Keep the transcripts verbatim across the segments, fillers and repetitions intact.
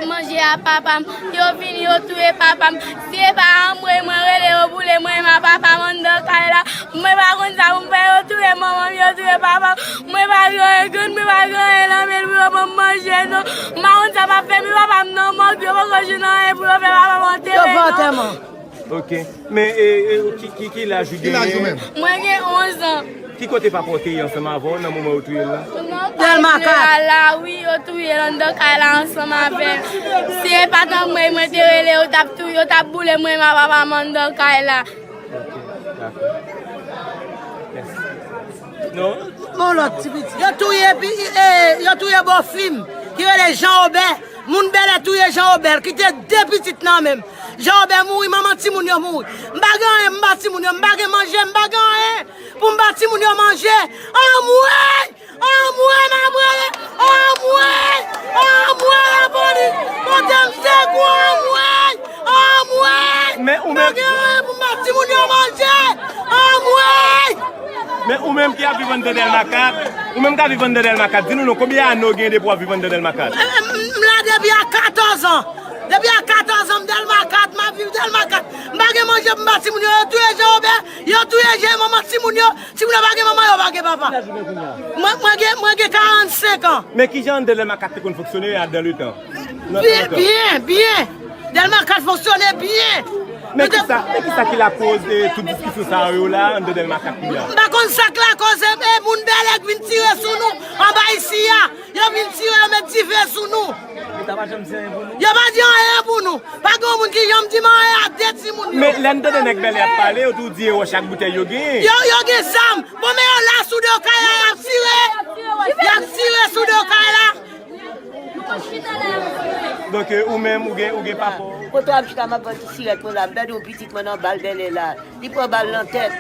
Manje a papa m, yo vini, yo touye papa m. Si e pa anmwey mwen rele yo boule mwen, ma papa m anndan kay la. Mwen pa konn sa pou m fè, yo touye manman m, yo touye papa m. Mwen pa gen anyen, grann mwen pa gen anyen nan men l pou yo ban m manje, non. M pa konn sa m ap fè, men papa m nan mòg, yo poko jwenn anyen pou yo fè papa m antere, non. Ok. Men e, e, ki, ki, ki laj ou genyen? Mwen gen onz an. Ki kote papa w te ye ansanm avè w nan moman yo touye l la? Nan kay Dèlma kat la, wi, yo touye l anndan kay la ansanm avè m. Si e pa t anmwey mwen te rele, yo t ap touye, yo t ap boule mwen, ma papa m anndan kay la. Ok, dakò. Mèsi. Non? Bon, lòt ti pitit. Yo touye, pi- e, yo touye bòfi m, ki rele Jan Obè. Moun Bèlè touye Jan Obè, l kite de pitit nan men m. Jan Obè mouri, manman timoun yo mouri. M pa gen anyen, m ba timoun yo, m pa gen manje, m pa gen anyen pou m ba timoun yo manje. Anmwey! Anmwey, m ap rele! Anmwey! Anmwey, lapolis! Pote m sekou, anmwey! Anmwey! Men ou menm, pa gen anyen pou m ba timoun yo manje! Anmwey! Men ou menm ki ap viv anndan Dèlma kat, ou menm k ap viv anndan Dèlma kat, di nou non, konbyen ane w gen depi w ap viv anndan Dèlma kat? M, m, m la depi a katòz an. Depi a katòz an, m Dèlma kat, m ap viv Dèlma kat. M pa gen manje pou m ba timoun yo, yo touye Jan Obè, yo touye Jan manman timoun yo, timoun yo pa gen manman, yo pa gen papa. Mwen, mwen gen, mwen gen karannsenk an. Men kijan anndan Dèlma kat te konn fonksyone dan le tan? Nan tan lontan. Byen, byen, byen. Dèlma kat fonksyone byen. Men kisa, men kisa ki lakoz, eh, tout diskisyon sa yo la anndan Dèlma kat kounye a? M pa konn sa k lakoz, eh, eh, moun Bèlè k vin tire sou nou anba isi a. Yo vin tire, yo met dife sou nou. Yo pa di anyen pou nou. Pa gen moun ki janm di m anyen a de timoun yo. Men lè n tande nèg Bèlè ap pale, yo tou di e wòch ak boutèy yo genyen. Yo, yo gen zam. Bon, men yo la sou do kay la, y ap tire. Y ap tire sou do kay la. Donk, eh, ou menm, ou gen, ou gen papa w? Kote w ap chita, m ap vann ti sirèt mwen la, m pèdi yon pitit mwen nan bal Bèlè la. Li pran bal nan tèt.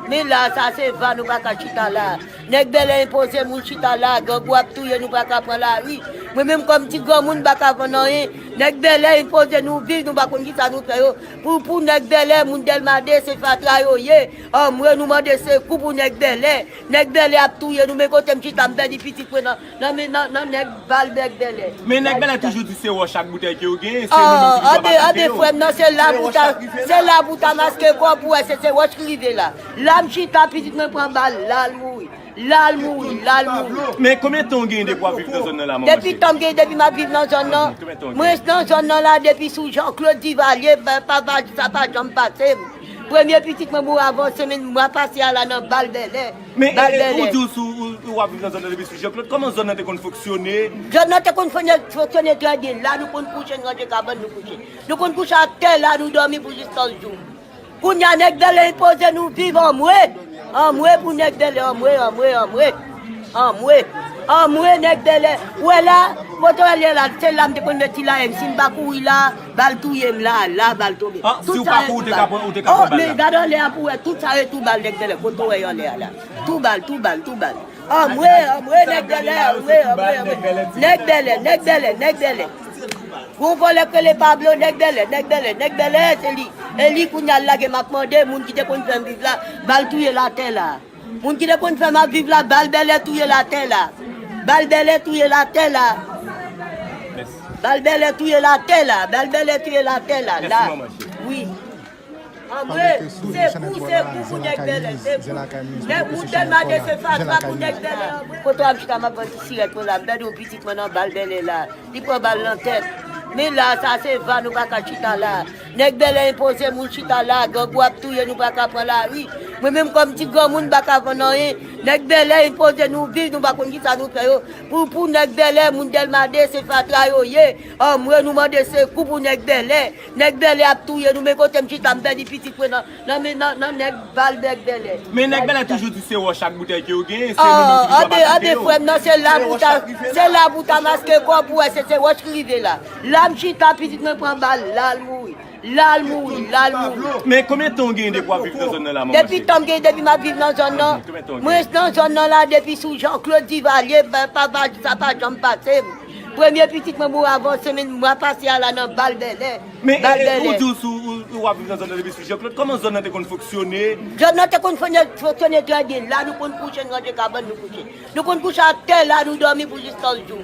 Men la, sa se va, nou pa ka chita la. Nèg Bèlè enpoze moun chita la, grangou ap touye, nou pa ka pran lari. Mwen menm kòm ti granmoun, m pa ka vann anyen. Nèg Bèlè enpoze nou viv, nou pa konn kisa nou fè yo. Pou, pou nèg Bèlè, moun Dèlma de, se fatra yo ye. Anmwe, nou mande sekou pou nèg Bèlè. Nèg Bèlè ap touye nou, men kote m chita, m pèdi pitit mwen nan, nan, nan, nan nèg bal nèg Bèlè. Men nèg Bèlè toujou di se wòch ak boutèy ke yo genyen, se nou menm ki toujou ap atake yo. Ande, ande, frè m nan, se la pou ta, se la pou ta maske kò w pou wè se, se wòch ki rive la. La m chita, pitit mwen pran bal, la l mouri. La l mouri, la l mouri. Men konbyen tan w genyen depi w ap viv nan zòn nan la, manman chéri? Depi tan m genyen, depi m ap viv nan zòn nan. Konbyen tan w genyen? Mwen nan zòn nan la, depi sou Jean Claude Duvalier, pa, pa, pa, sa pa janm pase m. Premye pitit mwen mouri avan senmenn mwa pase a la nan bal Bèlè. Men, eh, eh, ou di w sou, ou, ou ap viv nan zòn nan depi sou Jean Claude. Kòman zòn nan te konn fonksyone? Zòn nan te konn fon-, fonksyone trè byen. La, nou konn kouche, n ranje kabann, nou kouche. Nou konn kouche atè la, nou dòmi pou jiska jou. Kounye a, nèg Bèlè enpoze nou viv anmwe. Anmwe pou nèg Bèlè, anmwe, anmwe, anmwe. Anmwe. Anmwe, nèg Bèlè. Ou wè la, kote w wè l ye la, se la m te konn met ti layè m. Si m pa kouri la, bal touye m la, la, bal tonbe. Ah, si w pa kouri, ou te ka pran, ou te ka pran bal la. Oh, men gade anlè a pou wè, tout sa yo tou bal nèg Bèlè, kote w wè yo anlè a la. Tou bal, tou bal, tou bal. Anmwe, anmwe, nèg Bèlè, anmwe, anmwe, anmwe. Nèg Bèlè, nèg Bèlè, nèg Bèlè. Gon vòlè k rele Pablo, nèg Bèlè, nèg Bèlè, nèg Bèlè, se li. E li kounye a l lage m ap mande, moun ki te konn fè m viv la, bal touye l atè la. Moun ki te konn fè m ap viv la, bal Bèlè touye l atè la. Bal Bèlè touye l atè la. Bal Bèlè touye l atè la. Bal Bèlè touye l atè la. La. Wi. Anmwe, se kou, se kou pou nèg Bèlè, se kou. Nèg moun Dèlma de, se fatra pou nèg Bèlè. Kote w ap chita, m ap vann ti sirèt mwen la, m pèdi yon pitit mwen nan bal Bèlè la. Li pran bal nan tèt. Men la, sa se va, nou pa ka chita la. Nèg Bèlè enpoze moun chita la, grangou ap touye, nou pa ka pran lari. Mwen menm kòm ti granmoun, m pa ka vann anyen. Nèg Bèlè enpoze nou viv, nou pa konn kisa nou fè yo. Pou, pou nèg Bèlè, moun Dèlma de, se fatra yo ye. Anmwe, nou mande sekou pou nèg Bèlè. Nèg Bèlè ap touye nou, men kote m chita, m pèdi pitit mwen nan, nan, nan, nan nèg bal nèg Bèlè. Men nèg Bèlè toujou di se wòch ak boutèy ke yo genyen, se nou menm ki toujou ap atake yo. Ande, ande, frè m nan, se la pou ta, se la pou ta maske kò w pou wè se, se wòch ki rive la. La m chita, pitit mwen pran bal, la l mouri. La l mouri, la l mouri. Men konbyen tan w genyen depi w ap viv nan zòn nan la, manman chéri? Depi tan m genyen, depi m ap viv nan zòn nan. Mwen nan zòn nan la, depi sou Jean Claude Duvalier, pa, pa, pa, sa pa janm pase m. Premye pitit mwen mouri avan senmenn mwa pase a la nan bal Bèlè. Men, eh, eh, ou di w sou, ou, ou ap viv nan zòn nan depi sou Jean Claude. Kòman zòn nan te konn fonksyone? Zòn nan te konn fon-, fonksyone trè byen. La, nou konn kouche, n ranje kabann, nou kouche. Nou konn kouche atè la, nou dòmi pou jiska jou.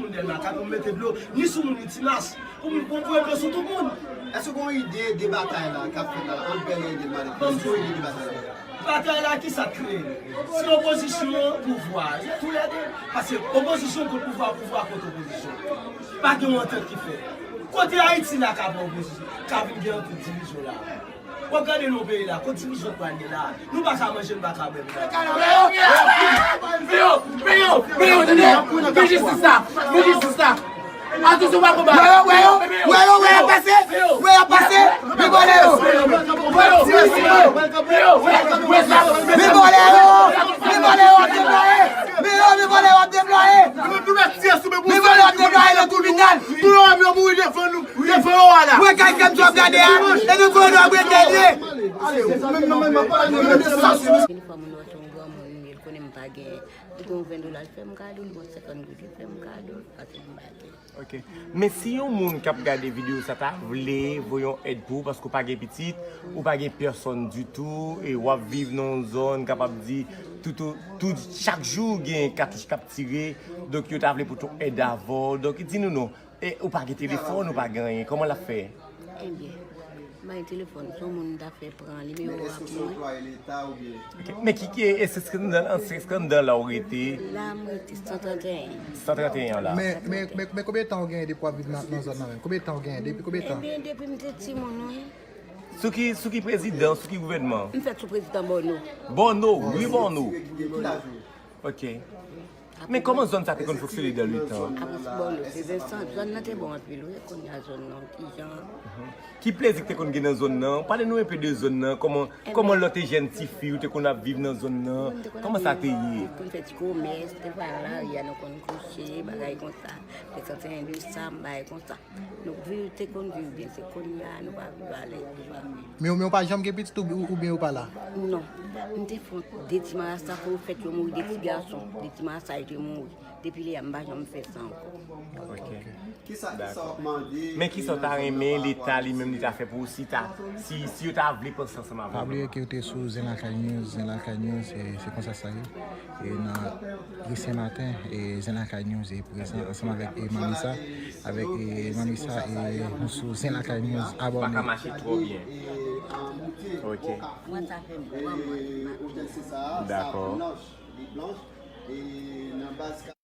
moun Dèlma kat, pou m mete dlo, ni sou moun Itimas, pou m pou m voye dlo sou tout moun. Èske w gen yon ide de batay la k ap fèt la ant Bèlè e Dèlma? Èske w gen yon ide de batay la? Batay la, kisa k kreye? Se opozisyon, pouvwa. Se toulède. Paske opozisyon kont pouvwa, pouvwa kont opozisyon. Pa gen yon antant ki fèt. Kote Ayiti la ka pran opozisyon, ka vin gen antre divizyon la? W ap gade nan peyi la, kot divizyon pral gen la? Nou pa ka manje, nou pa ka bwè, nou pa ka. Peyo, peyo, peyo, tande! Men jistis la! Men jistis la! Atansyon, pa konba! Wè yo, wè yo, wè yo, wè y ap pase! Wè y ap pase! Men vòlè yo! Men vòlè yo! Men vòlè yo ap deplwaye! Men yo, men vòlè yo ap deplwaye! Men vòlè yo ap deplwaye nan tout lopital! Tout lopital! Ou te fè yo a la. Wè kay kèm sou ap gade a. E nou fè yo dwa brete l ye. Yon fwa moun wè se yon granmoun, li konnen m pa gen. Li gen yon ven dola, li fè m kado, li gen yon senkant goud, li fè m kado, pase m pa gen. Ok. Men si yon moun k ap gade videyo sa ta vle voye yon èd pou ou, paske ou pa gen pitit, ou pa gen pèsòn ditou, e w ap viv nan yon zòn, kapab di, tout, tout, chak jou gen katouch k ap tire, donk yo ta vle pote yon èd avè w. Donk, di nou non. E ou pa gen telefòn, ou pa gen anyen. Kòman l ap fè? Ebyen, m pa gen telefòn, se yon moun m ta fè pran nimewo a pou mwen. Ok. Men ki, ki, e se, se anndan, se anndan la ou rete? La, m rete san trannteyen. San trannteyen la. Men, men, men, men konbyen tan ou genyen depi w ap viv nan, nan zòn nan menm? Konbyen tan ou genyen? Depi konbyen tan? Ebyen, depi m te timoun, wi. Sou ki, sou ki prezidan, sou ki gouvènman? M fèt sou prezidan Bòno. Bòno, wi, Bòno. Ok. Men kòman zòn sa te konn fonksyone dan letan? Apre Bòno, se Vensan, zòn nan te bon anpil, wi. Kounye a zòn nan, ki jan? Ki plezi ki te konn gen nan zòn nan? Pale nou enpe de zòn nan, kòman, kòman lòt jèn tifi yo te konn ap viv nan zòn nan? Kòman sa te ye? Konn fè ti komès, te fè nan lari a, nou konn kouche, bagay konsa. Te santi en de sa, bagay konsa. Nou viv, te konn viv byen, se kounye a nou pa viv alèz, nou pa viv. Men, men ou pa janm gen pitit ou, ou, oubyen ou pa la? Non. M te fè de ti marasa pou yo fèt, yo mouri, de ti gason, de ti marasa yo te mouri. Depi lè a, m pa janm fè sa ankò. Ok. Dakò. Men kisa w ta renmen Leta li menm li ta fè pou ou si ta, si, si yo ta vle panse ansanm avè w? Pa bliye ke w te sou Zen Lakay News, Zen Lakay News, se, se konsa sa ye. E nan ri Sen Maten, e Zen Lakay News e prezan ansanm avèk, e, Mamisa, avèk, e, Mamisa, e nou sou Zen Lakay News, abòne. Pa ka mache twò byen. Ok. Dakò.